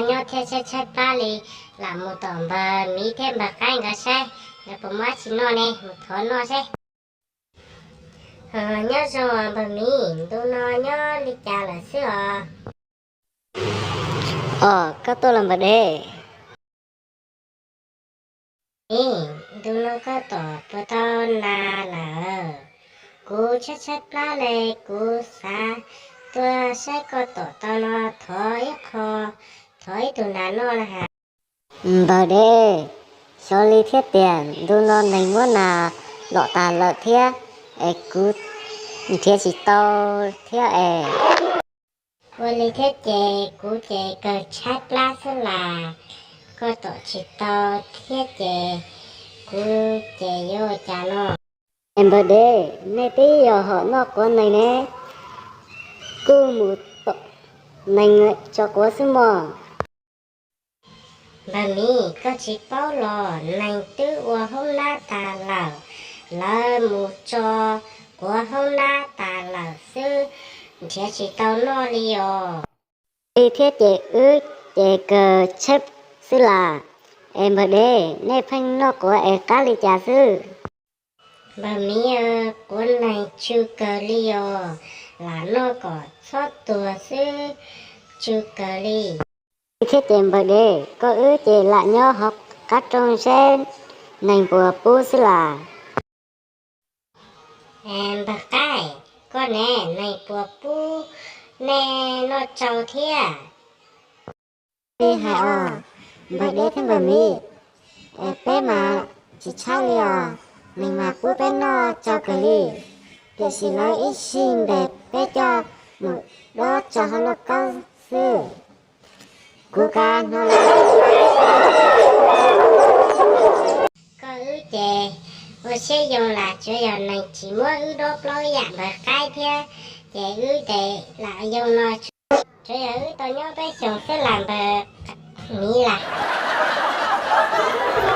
Nyob thiab tshaib tshaib plab li, lam mus tom npawg Miv thiab npawg Qaib nkawd saib nkawd puas muaj dab tsi noj ne, mus thov noj seb. Nyob zoo npawg Miv, ntu no nyob li cas lawm xwb os? Os, koj tuaj los npawg Dej. Miv, ntu no koj tom puas tau nas lawm? Kuv tshaib tshaib plab li, kuv xav tuaj saib koj tom tau no, thov ib qho, thov ib tug nas noj na has. Npawg Dej, xyov li thiab tiag, ntu no neeg muab nas lom tas lawm thiab es kuv nrhiav tsis tau thiab es. Ua li thiab ces kuv ces kawg tshaib plab xwb las, koj tom tsis tau thiab ces kuv ces yuav ua cas no? Es npawg Dej, nej twb yog hom noj quav neeg ne, kuj mus tom neeg tso quav xwb mog. Npawg Miv, koj tsis paub los neeg twb ua hoob nab tas lawm, lawv mus tso quav hoob nab tas lawm xwb, nrhiav tsis tau noj li os. Li thiab ces wb ces kawg tshaib xwb las. Es npawg Dej, nej pheej noj quav es qab li cas xwb? Npawg Miv, quav neeg tsw kawg li os, lam noj kom txhob tuag xwb, tsw kawg li. Li thiab ces npawg Dej, koj wb ces lam nyob hauv qab rooj seb neeg puas pub xwb las. Npawg Qaib, koj ne, neeg puas pub nej noj tsau thiab? Li hais os, npawg Dej thiab npawg Miv, es peb mas tsis tshaib li os, neeg mas pub peb noj tsau kawg li, tiam sis lawv ib sij ntes peb coj mus dob tso hauv lauj kaub xwb. Kuv kav hnov lawm. Koj wb ces ua siab yoo las, tsuav yog neeg tsis muab wb dob plaub ib yam npawg Qaib thiab, ces wb ces lam yoo no, tsuav yog wb tau nyob peb xyoos xwb las npawg Miv las.